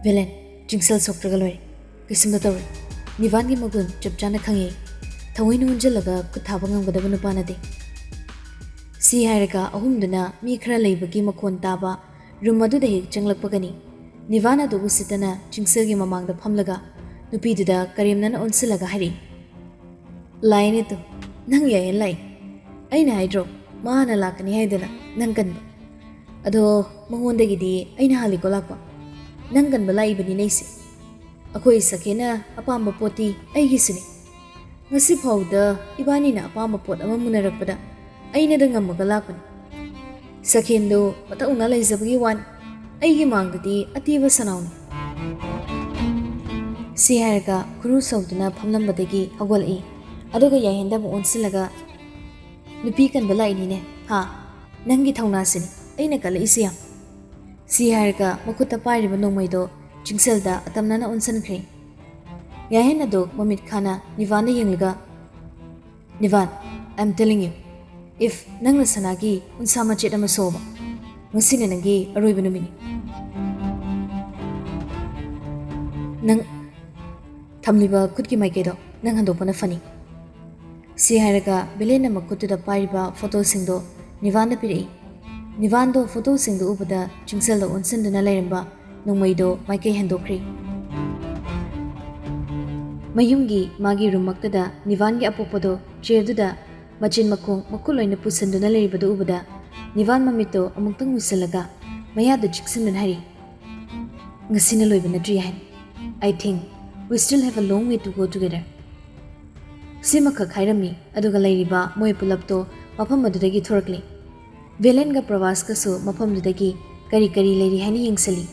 ꯚꯦꯂꯦꯟ, ꯆꯤꯡꯁꯜ ꯁꯣꯛꯇ꯭ꯔꯒ ꯂꯣꯏꯔꯦ꯫ ꯀꯩꯁꯨꯝꯇ ꯇꯧꯔꯣꯏ꯫ ꯅꯤꯚꯥꯟꯒꯤ ꯃꯒꯨꯟ ꯆꯞ ꯆꯥꯅ ꯈꯪꯉꯦ꯫ ꯊꯑꯣꯏꯅ ꯑꯣꯟꯁꯤꯜꯂꯒ ꯈꯨꯠ ꯊꯥꯕ ꯉꯝꯒꯗꯕ ꯅꯨꯄꯥ ꯅꯠꯇꯦ꯫ ꯁꯤ ꯍꯥꯏꯔꯒ ꯑꯍꯨꯝꯗꯨꯅ ꯃꯤ ꯈꯔ ꯂꯩꯕꯒꯤ ꯃꯈꯣꯟ ꯇꯥꯕ ꯔꯨꯝ ꯑꯗꯨꯗ ꯍꯦꯛ ꯆꯪꯂꯛꯄꯒꯅꯤ꯫ ꯅꯤꯚꯥꯟ ꯑꯗꯨ ꯎꯁꯤꯠꯇꯅ ꯆꯤꯡꯁꯤꯜꯒꯤ ꯃꯃꯥꯡꯗ ꯐꯝꯂꯒ ꯅꯨꯄꯤꯗꯨꯗ ꯀꯔꯦꯝꯅꯅ ꯑꯣꯟꯁꯤꯜꯂꯒ ꯍꯥꯏꯔꯛꯏ, "ꯂꯥꯛꯑꯦꯅꯦ ꯇꯨ, ꯅꯪ ꯌꯥꯏꯌꯦ ꯂꯥꯛꯑꯦ꯫ ꯑꯩꯅ ꯍꯥꯏꯗ꯭ꯔꯣ, ꯃꯥ ꯍꯥꯟꯅ ꯂꯥꯛꯀꯅꯤ ꯍꯥꯏꯗꯅ ꯅꯪ ꯀꯟꯕ꯫ ꯑꯗꯣ ꯃꯉꯣꯟꯗꯒꯤꯗꯤ ꯑꯩꯅ ꯍꯥꯜꯂꯤꯀꯣ ꯂꯥꯛꯄ꯫ ꯅꯪ ꯀꯟꯕ ꯂꯥꯛꯏꯕꯅꯤꯅꯦ ꯑꯩꯁꯦ꯫ ꯑꯩꯈꯣꯏ ꯁꯈꯦꯅ ꯑꯄꯥꯝꯕ ꯄꯣꯠꯇꯤ ꯑꯩꯒꯤꯁꯤꯅꯤ꯫ ꯉꯁꯤ ꯐꯥꯎꯗ ꯏꯕꯥꯅꯤꯅ ꯑꯄꯥꯝꯕ ꯄꯣꯠ ꯑꯃ ꯃꯨꯟꯅꯔꯛꯄꯗ ꯑꯩꯅꯗ ꯉꯝꯃꯒ ꯂꯥꯛꯄꯅꯤ꯫ ꯁꯈꯦꯟꯗꯣ ꯃꯇꯧꯅ ꯂꯩꯖꯕꯒꯤ ꯋꯥꯅꯤ, ꯑꯩꯒꯤ ꯃꯥꯡꯗꯗꯤ ꯑꯇꯦꯕ ꯁꯅꯥꯎꯅꯤ"꯫ ꯁꯤ ꯍꯥꯏꯔꯒ ꯈꯨꯔꯨ ꯁꯧꯗꯨꯅ ꯐꯝꯂꯝꯕꯗꯒꯤ ꯍꯧꯒꯠꯂꯛꯏ꯫ ꯑꯗꯨꯒ ꯌꯥꯏꯍꯦꯟꯗ ꯑꯃꯨꯛ ꯑꯣꯟꯁꯤꯜꯂꯒ, ꯅꯨꯄꯤ ꯀꯟꯕ ꯂꯥꯛꯏꯅꯤꯅꯦ꯫ ꯍꯥ? ꯅꯪꯒꯤ ꯊꯧꯅꯥꯁꯤꯅꯤ ꯑꯩꯅ ꯀꯜꯂꯛꯏꯁꯦ ꯌꯥꯝ꯫ ꯁꯤ ꯍꯥꯏꯔꯒ ꯃꯈꯨꯠꯇ ꯄꯥꯏꯔꯤꯕ ꯅꯣꯡꯃꯩꯗꯣ ꯆꯤꯡꯁꯜꯗ ꯑꯇꯝꯅꯅ ꯑꯣꯟꯁꯤꯟꯈ꯭ꯔꯦ꯫ ꯌꯥꯍꯦꯟ ꯑꯗꯣ ꯃꯃꯤꯠ ꯈꯥꯅ ꯅꯤꯚꯥꯟꯗ ꯌꯦꯡꯂꯒ, "ꯅꯤꯚꯥꯟ, I am telling you, if ꯅꯪꯅ ꯁꯅꯥꯒꯤ ꯎꯟꯁꯥ ꯃꯆꯦꯠ ꯑꯃ ꯁꯣꯛꯑꯕ, ꯉꯁꯤꯅ ꯅꯪꯒꯤ ꯑꯔꯣꯏꯕ ꯅꯨꯃꯤꯠꯅꯤ꯫ ꯅꯪ ꯊꯝꯂꯤꯕ ꯈꯨꯠꯀꯤ ꯃꯥꯏꯀꯩꯗꯣ ꯅꯪ ꯍꯟꯗꯣꯛꯄꯅ ꯐꯅꯤ꯫" ꯁꯤ ꯍꯥꯏꯔꯒ ꯕꯦꯂꯦꯟꯅ ꯃꯈꯨꯠꯇꯨꯗ ꯄꯥꯏꯔꯤꯕ ꯐꯣꯇꯣꯁꯤꯡꯗꯣ ꯅꯤꯚꯥꯟꯗ ꯄꯤꯔꯛꯏ꯫ ꯅꯤꯚꯥꯟꯗꯣ ꯐꯣꯇꯣꯁꯤꯡꯗꯨ ꯎꯕꯗ ꯆꯤꯡꯁꯜꯗ ꯑꯣꯟꯁꯤꯟꯗꯨꯅ ꯂꯩꯔꯝꯕ ꯅꯣꯡꯃꯩꯗꯣ ꯃꯥꯏꯀꯩ ꯍꯟꯗꯣꯛꯈ꯭ꯔꯦ꯫ ꯃꯌꯨꯝꯒꯤ ꯃꯥꯒꯤ ꯔꯨꯝꯃꯛꯇꯗ ꯅꯤꯚꯥꯟꯒꯤ ꯑꯄꯣꯛꯄꯗꯣ ꯆꯤꯌꯔꯗꯨꯗ ꯃꯆꯤꯟ ꯃꯈꯣꯡ ꯃꯈꯨꯠ ꯂꯣꯏꯅ ꯄꯨꯁꯤꯟꯗꯨꯅ ꯂꯩꯔꯤꯕꯗꯨ ꯎꯕꯗ ꯅꯤꯚꯥꯟ ꯃꯃꯤꯠꯇꯣ ꯑꯃꯨꯛꯇꯪ ꯃꯨꯁꯤꯜꯂꯒ ꯃꯌꯥꯗꯨ ꯆꯤꯛꯁꯤꯟꯗꯨꯅ ꯍꯥꯏꯔꯤ, "ꯉꯁꯤꯅ ꯂꯣꯏꯕ ꯅꯠꯇ꯭ꯔꯤ ꯍꯥꯏꯅ꯫ I think we still have a long way to go together." ꯁꯤꯃꯈꯛ ꯍꯥꯏꯔꯝꯃꯤ, ꯑꯗꯨꯒ ꯂꯩꯔꯤꯕ ꯃꯣꯏ ꯄꯨꯂꯞꯇꯣ ꯃꯐꯝ ꯑꯗꯨꯗꯒꯤ ꯊꯣꯔꯛꯂꯤ꯫ ꯚꯦꯂꯦꯟꯒ ꯄ꯭ꯔꯚꯥꯁꯀꯁꯨ ꯃꯐꯝꯗꯨꯗꯒꯤ ꯀꯔꯤ ꯀꯔꯤ ꯂꯩꯔꯤ ꯍꯥꯏꯅ ꯌꯦꯡꯁꯤꯜꯂꯤ꯫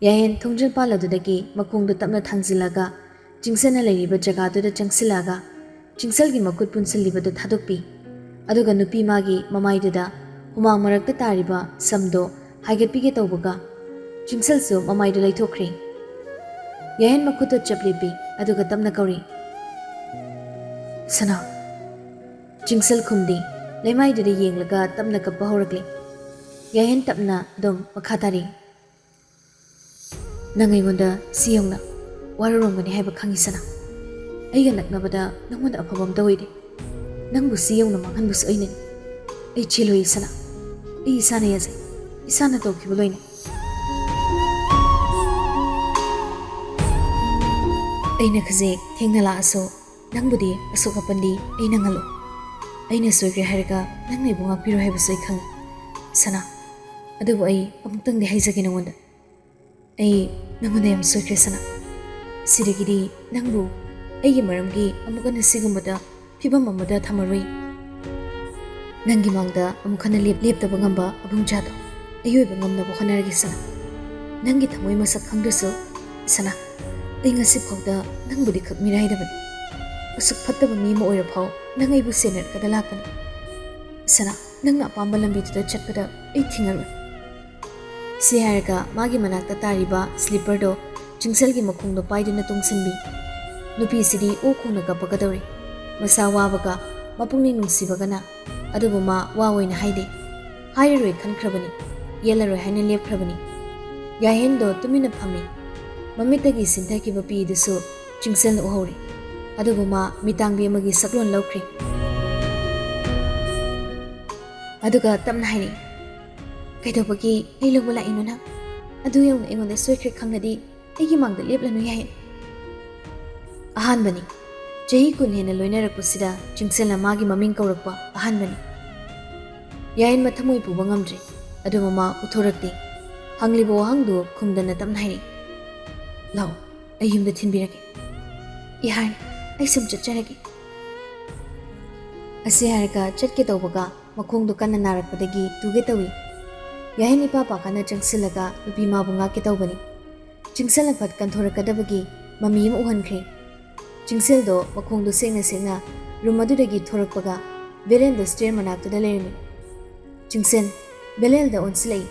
ꯌꯥꯍꯦꯟ ꯊꯣꯡꯖꯤꯜ ꯄꯥꯜ ꯑꯗꯨꯗꯒꯤ ꯃꯈꯣꯡꯗꯨ ꯇꯞꯅ ꯊꯥꯡꯖꯤꯜꯂꯒ ꯆꯤꯡꯁꯟꯅ ꯂꯩꯔꯤꯕ ꯖꯒꯥꯗꯨꯗ ꯆꯪꯁꯤꯜꯂꯛꯑꯒ ꯆꯤꯡꯁꯜꯒꯤ ꯃꯈꯨꯠ ꯄꯨꯟꯁꯤꯜꯂꯤꯕꯗꯨ ꯊꯥꯗꯣꯛꯄꯤ꯫ ꯑꯗꯨꯒ ꯅꯨꯄꯤ ꯃꯥꯒꯤ ꯃꯃꯥꯏꯗꯨꯗ ꯍꯨꯃꯥꯡ ꯃꯔꯛꯇ ꯇꯥꯔꯤꯕ ꯁꯝꯗꯣ ꯍꯥꯏꯒꯠꯄꯤꯒꯦ ꯇꯧꯕꯒ ꯆꯤꯡꯁꯜꯁꯨ ꯃꯃꯥꯏꯗꯨ ꯂꯩꯊꯣꯛꯈ꯭ꯔꯦ꯫ ꯌꯥꯍꯦꯟ ꯃꯈꯨꯠꯇꯨ ꯆꯞ ꯂꯦꯞꯄꯤ, ꯑꯗꯨꯒ ꯇꯞꯅ ꯀꯧꯔꯤ, "ꯁꯅꯥ!" ꯆꯤꯡꯁꯜ ꯈꯨꯝꯗꯦ, ꯂꯩꯃꯥꯏꯗꯨꯗ ꯌꯦꯡꯂꯒ ꯇꯞꯅ ꯀꯞꯄ ꯍꯧꯔꯛꯂꯦ꯫ ꯌꯥꯍꯦꯟ ꯇꯞꯅ ꯑꯗꯨꯝ ꯃꯈꯥ ꯇꯥꯔꯤ, "ꯅꯪ ꯑꯩꯉꯣꯟꯗ ꯁꯤ ꯌꯧꯅ ꯋꯥꯔꯧꯔꯝꯒꯅꯤ ꯍꯥꯏꯕ ꯈꯪꯉꯤ ꯁꯅꯥ꯫ ꯑꯩꯒ ꯅꯛꯅꯕꯗ ꯅꯪꯉꯣꯟꯗ ꯑꯐꯕ ꯑꯝꯇ ꯑꯣꯏꯗꯦ꯫ ꯅꯪꯕꯨ ꯁꯤ ꯌꯧꯅ ꯃꯥꯡꯍꯟꯕꯁꯨ ꯑꯩꯅꯅꯤ꯫ ꯑꯩ ꯆꯦꯜꯂꯣꯏꯌꯦ ꯁꯅꯥ꯫ ꯑꯩ ꯏꯁꯥꯅ ꯌꯥꯖꯩ꯫ ꯏꯁꯥꯅ ꯇꯧꯈꯤꯕ ꯂꯣꯏꯅ꯫ ꯑꯩꯅ ꯈꯖꯤꯛ ꯊꯦꯡꯅ ꯂꯥꯛꯑꯁꯨ ꯅꯪꯕꯨꯗꯤ ꯑꯁꯣꯛ ꯑꯄꯟꯗꯤ ꯑꯩ ꯅꯪꯍꯜꯂꯣꯏ꯫ ꯑꯩꯅ ꯁꯣꯏꯈ꯭ꯔꯦ ꯍꯥꯏꯔꯒ ꯅꯪꯅ ꯑꯩꯕꯨ ꯉꯥꯛꯄꯤꯔꯣꯏ ꯍꯥꯏꯕꯁꯨ ꯑꯩ ꯈꯪꯉꯤ ꯁꯅꯥ꯫ ꯑꯗꯨꯕꯨ ꯑꯩ ꯑꯃꯨꯛꯇꯪꯗꯤ ꯍꯥꯏꯖꯒꯦ ꯅꯉꯣꯟꯗ꯫ ꯑꯩ ꯅꯉꯣꯟꯗ ꯌꯥꯝ ꯁꯣꯏꯈ꯭ꯔꯦ ꯁꯅꯥ꯫ ꯁꯤꯗꯒꯤꯗꯤ ꯅꯪꯕꯨ ꯑꯩꯒꯤ ꯃꯔꯝꯒꯤ ꯑꯃꯨꯛ ꯍꯟꯅ ꯁꯤꯒꯨꯝꯕꯗ ꯐꯤꯕꯝ ꯑꯃꯗ ꯊꯝꯃꯔꯣꯏ꯫ ꯅꯪꯒꯤ ꯃꯥꯡꯗ ꯑꯃꯨꯛ ꯍꯟꯅ ꯂꯦꯞ-, ꯂꯦꯞꯇꯕ ꯉꯝꯕ ꯑꯕꯨꯡꯖꯥꯗꯣ ꯑꯩ ꯑꯣꯏꯕ ꯉꯝꯅꯕ ꯍꯣꯠꯅꯔꯒꯦ ꯁꯅꯥ꯫ ꯅꯪꯒꯤ ꯊꯃꯣꯏ ꯃꯁꯛ ꯈꯪꯗ꯭ꯔꯁꯨ ꯁꯅꯥ, ꯑꯩ ꯉꯁꯤ ꯐꯥꯎꯗ ꯅꯪꯕꯨꯗꯤ ꯈꯛ ꯃꯤꯔꯥꯏꯗꯕꯅꯤ꯫ ꯑꯁꯨꯛ ꯐꯠꯇꯕ ꯃꯤ ꯑꯃ ꯑꯣꯏꯔ ꯐꯥꯎ ꯅꯪ ꯑꯩꯕꯨ ꯁꯦꯟꯅꯔꯛꯀꯗ ꯂꯥꯛꯄꯅꯤ꯫ ꯁꯅꯥ, ꯅꯪꯅ ꯑꯄꯥꯝꯕ ꯂꯝꯕꯤꯗꯨꯗ ꯆꯠꯄꯗ ꯑꯩ ꯊꯤꯡꯉꯔꯣꯏ꯫ ꯁꯤ ꯍꯥꯏꯔꯒ ꯃꯥꯒꯤ ꯃꯅꯥꯛꯇ ꯇꯥꯔꯤꯕ ꯁ꯭ꯂꯤꯞꯄꯔꯗꯣ ꯆꯤꯡꯁꯜꯒꯤ ꯃꯈꯣꯡꯗꯣ ꯄꯥꯏꯗꯨꯅ ꯇꯣꯡꯁꯤꯟꯕꯤ꯫ ꯅꯨꯄꯤꯁꯤꯗꯤ ꯑꯣ ꯈꯣꯡꯅ ꯀꯞꯄꯒꯗꯧꯔꯤ꯫ ꯃꯁꯥ ꯋꯥꯕꯒ ꯃꯄꯨꯛꯅꯤꯡ ꯅꯨꯡꯁꯤꯕꯒꯅ꯫ ꯑꯗꯨꯕꯨ ꯃꯥ ꯋꯥ ꯑꯣꯏꯅ ꯍꯥꯏꯗꯦ꯫ ꯍꯥꯏꯔꯔꯣꯏ ꯈꯟꯈ꯭ꯔꯕꯅꯤ꯫ ꯌꯦꯠꯂꯔꯣꯏ ꯍꯥꯏꯅ ꯂꯦꯞꯈ꯭ꯔꯕꯅꯤ꯫ ꯌꯥꯍꯦꯟꯗꯣ ꯇꯨꯃꯤꯟꯅ ꯐꯝꯃꯤ꯫ ꯃꯃꯤꯠꯇꯒꯤ ꯁꯤꯟꯊꯈꯤꯕ ꯄꯤꯗꯨꯁꯨ ꯆꯤꯡꯁꯜꯅ ꯎꯍꯧꯔꯤ꯫ ꯑꯗꯨꯕꯨ ꯃꯥ ꯃꯤꯇꯥꯡꯕꯤ ꯑꯃꯒꯤ ꯁꯛꯂꯣꯟ ꯂꯧꯈ꯭ꯔꯦ꯫ ꯑꯗꯨꯒ ꯇꯞꯅ ꯍꯥꯏꯔꯛꯏ, "ꯀꯩꯗꯧꯕꯒꯤ ꯑꯩ ꯂꯧꯕ ꯂꯥꯛꯏꯅꯣ ꯅꯪ? ꯑꯗꯨ ꯌꯧꯅ ꯑꯩꯉꯣꯟꯗ ꯁꯣꯏꯈ꯭ꯔꯦ ꯈꯪꯂꯗꯤ ꯑꯩꯒꯤ ꯃꯥꯡꯗ ꯂꯦꯞꯂꯅꯨ ꯌꯥꯍꯦꯟ꯫" ꯑꯍꯥꯟꯕꯅꯤ꯫ ꯆꯍꯤ ꯀꯨꯟ ꯍꯦꯟꯅ ꯂꯣꯏꯅꯔꯛꯄꯁꯤꯗ ꯆꯤꯡꯁꯜꯅ ꯃꯥꯒꯤ ꯃꯃꯤꯡ ꯀꯧꯔꯛꯄ ꯑꯍꯥꯟꯕꯅꯤ꯫ ꯌꯥꯍꯦꯟ ꯃꯊꯃꯣꯏ ꯄꯨꯕ ꯉꯝꯗ꯭ꯔꯦ꯫ ꯑꯗꯨꯕꯨ ꯃꯥ ꯎꯠꯊꯣꯔꯛꯇꯦ꯫ ꯍꯪꯂꯤꯕ ꯋꯥꯍꯪꯗꯨ ꯈꯨꯝꯗꯅ ꯇꯞꯅ ꯍꯥꯏꯔꯛꯏ, "ꯂꯥꯛꯑꯣ, ꯑꯩ ꯌꯨꯝꯗ ꯊꯤꯟꯕꯤꯔꯒꯦ꯫" "ꯏꯍꯥꯟ, ꯑꯩ ꯁꯨꯝ ꯆꯠꯆꯔꯒꯦ꯫" ꯑꯁꯤ ꯍꯥꯏꯔꯒ ꯆꯠꯀꯦ ꯇꯧꯕꯒ ꯃꯈꯣꯡꯗꯨ ꯀꯟꯅ ꯅꯥꯔꯛꯄꯗꯒꯤ ꯇꯨꯒꯦ ꯇꯧꯏ꯫ ꯌꯥꯍꯦꯟ ꯏꯄꯥ ꯄꯥꯈꯠꯅ ꯆꯪꯁꯤꯜꯂꯒ ꯅꯨꯄꯤ ꯃꯥꯕꯨ ꯉꯥꯛꯀꯦ ꯇꯧꯕꯅꯤ꯫ ꯆꯤꯡꯁꯜꯅ ꯐꯠ ꯀꯟꯊꯣꯔꯛꯀꯗꯕꯒꯤ ꯃꯃꯤ ꯑꯃ ꯎꯍꯟꯈ꯭ꯔꯦ꯫ ꯆꯤꯡꯁꯜꯗꯣ ꯃꯈꯣꯡꯗꯣ ꯁꯦꯡꯅ ꯁꯦꯡꯅ ꯔꯨꯝ ꯑꯗꯨꯗꯒꯤ ꯊꯣꯔꯛꯄꯒ ꯚꯦꯂꯦꯟꯗꯣ ꯁ꯭ꯇꯦꯌꯔ ꯃꯅꯥꯛꯇꯨꯗ ꯂꯩꯔꯝꯃꯤ꯫ ꯆꯤꯡꯁꯜ ꯚꯦꯂꯦꯟꯗ ꯑꯣꯟꯁꯤꯜꯂꯛꯏ꯫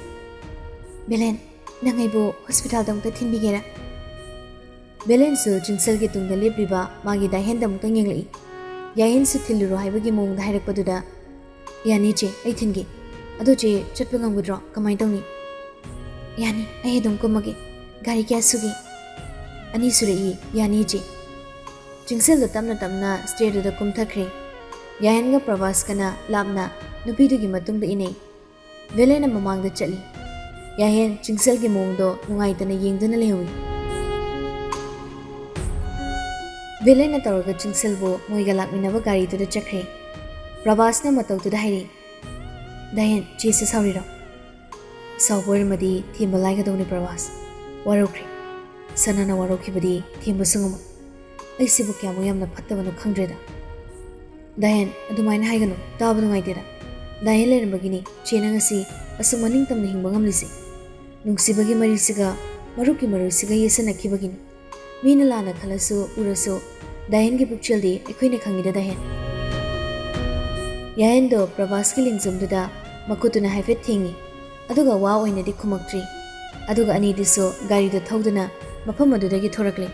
"ꯚꯦꯂꯦꯟ, ꯅꯪ ꯑꯩꯕꯨ ꯍꯣꯁꯄꯤꯇꯥꯜꯗ ꯑꯃꯨꯛꯇ ꯊꯤꯟꯕꯤꯒꯦꯔꯥ?" ꯚꯦꯂꯦꯟꯁꯨ ꯆꯤꯡꯁꯜꯒꯤ ꯇꯨꯡꯗ ꯂꯦꯞꯂꯤꯕ ꯃꯥꯒꯤ ꯗꯥꯏꯍꯦꯟꯗ ꯑꯃꯨꯛꯇꯪ ꯌꯦꯡꯂꯛꯏ꯫ ꯌꯥꯍꯦꯟꯁꯨ ꯊꯤꯜꯂꯨꯔꯣ ꯍꯥꯏꯕꯒꯤ ꯃꯑꯣꯡꯗ ꯍꯥꯏꯔꯛꯄꯗꯨꯗ, "ꯌꯥꯅꯤ ꯆꯦ, ꯑꯩ ꯊꯤꯟꯒꯦ꯫ ꯑꯗꯣ ꯆꯦ, ꯆꯠꯄ ꯉꯝꯒꯗ꯭ꯔꯣ? ꯀꯃꯥꯏꯅ ꯇꯧꯅꯤ?" "ꯌꯥꯅꯤ, ꯑꯩ ꯑꯗꯨꯝ ꯀꯨꯝꯃꯒꯦ꯫ ꯒꯥꯔꯤ ꯀꯌꯥ ꯁꯨꯒꯦ?" "ꯑꯅꯤ ꯁꯨꯔꯛꯏ, ꯌꯥꯅꯤ ꯆꯦ꯫" ꯆꯤꯡꯁꯜꯗꯣ ꯇꯞꯅ ꯇꯞꯅ ꯁ꯭ꯇꯦꯌꯔꯗꯨꯗ ꯀꯨꯝꯊꯈ꯭ꯔꯦ꯫ ꯌꯥꯍꯦꯟꯒ ꯄ꯭ꯔꯚꯥꯁꯀꯅ ꯂꯥꯞꯅ ꯅꯨꯄꯤꯗꯨꯒꯤ ꯃꯇꯨꯡꯗ ꯏꯟꯅꯩ꯫ ꯚꯦꯂꯦꯟꯅ ꯃꯃꯥꯡꯗ ꯆꯠꯂꯤ꯫ ꯌꯥꯍꯦꯟ ꯆꯤꯡꯁꯜꯒꯤ ꯃꯑꯣꯡꯗꯣ ꯅꯨꯡꯉꯥꯏꯇꯅ ꯌꯦꯡꯗꯨꯅ ꯂꯩꯍꯧꯏ꯫ ꯚꯦꯂꯦꯟꯅ ꯇꯧꯔꯒ ꯆꯤꯡꯁꯜꯕꯨ ꯃꯣꯏꯒ ꯂꯥꯛꯃꯤꯟꯅꯕ ꯒꯥꯔꯤꯗꯨꯗ ꯆꯠꯈ꯭ꯔꯦ꯫ ꯄ꯭ꯔꯚꯥꯁꯅ ꯃꯇꯧꯗꯨꯗ ꯍꯥꯏꯔꯛꯏ, "ꯗꯥꯍꯦꯟ, ꯆꯦꯁꯦ ꯁꯥꯎꯔꯤꯔꯣ?" "ꯁꯥꯎꯕ ꯑꯣꯏꯔꯝꯃꯗꯤ ꯊꯦꯝꯕ ꯂꯥꯏꯒꯗꯧꯅꯤ ꯄ꯭ꯔꯚꯥꯁ꯫ ꯋꯥꯔꯧꯈ꯭ꯔꯦ꯫ ꯁꯅꯥꯅ ꯋꯥꯔꯧꯈꯤꯕꯗꯤ ꯊꯦꯝꯕꯁꯨ ꯉꯝꯃꯣꯏ꯫ ꯑꯩꯁꯤꯕꯨ ꯀꯌꯥꯃꯨꯛ ꯌꯥꯝꯅ ꯐꯠꯇꯕꯅꯣ ꯈꯪꯗ꯭ꯔꯦꯗ꯫" "ꯗꯥꯍꯦꯟ, ꯑꯗꯨꯃꯥꯏꯅ ꯍꯥꯏꯒꯅꯨ, ꯇꯥꯕ ꯅꯨꯡꯉꯥꯏꯇꯦꯗ꯫ ꯗꯥꯍꯦꯟ ꯂꯩꯔꯝꯕꯒꯤꯅꯤ ꯆꯦꯅ ꯉꯁꯤ ꯑꯁꯨꯛ ꯃꯅꯤꯡ ꯇꯝꯅ ꯍꯤꯡꯕ ꯉꯝꯂꯤꯁꯦ꯫ ꯅꯨꯡꯁꯤꯕꯒꯤ ꯃꯔꯤꯁꯤꯒ ꯃꯔꯨꯞꯀꯤ ꯃꯔꯨꯁꯤꯒ ꯌꯦꯠꯁꯤꯟꯅꯈꯤꯕꯒꯤꯅꯤ꯫ ꯃꯤꯅ ꯂꯥꯟꯅ ꯈꯜꯂꯁꯨ ꯎꯔꯁꯨ ꯗꯥꯌꯟꯒꯤ ꯄꯨꯛꯆꯦꯜꯗꯤ ꯑꯩꯈꯣꯏꯅ ꯈꯪꯉꯤꯗ, ꯗꯥꯌꯟ꯫ ꯌꯥꯌꯟꯗꯣ ꯄ꯭ꯔꯚꯥꯁꯀꯤ ꯂꯦꯡꯖꯨꯝꯗꯨꯗ ꯃꯈꯨꯠꯇꯨꯅ ꯍꯥꯏꯐꯦꯠ ꯊꯦꯡꯉꯤ, ꯑꯗꯨꯒ ꯋꯥ ꯑꯣꯏꯅꯗꯤ ꯈꯨꯝꯃꯛꯇ꯭ꯔꯤ꯫ ꯑꯗꯨꯒ ꯑꯅꯤꯗꯨꯁꯨ ꯒꯥꯔꯤꯗꯨ ꯊꯧꯗꯨꯅ ꯃꯐꯝ ꯑꯗꯨꯗꯒꯤ ꯊꯣꯔꯛꯂꯦ꯫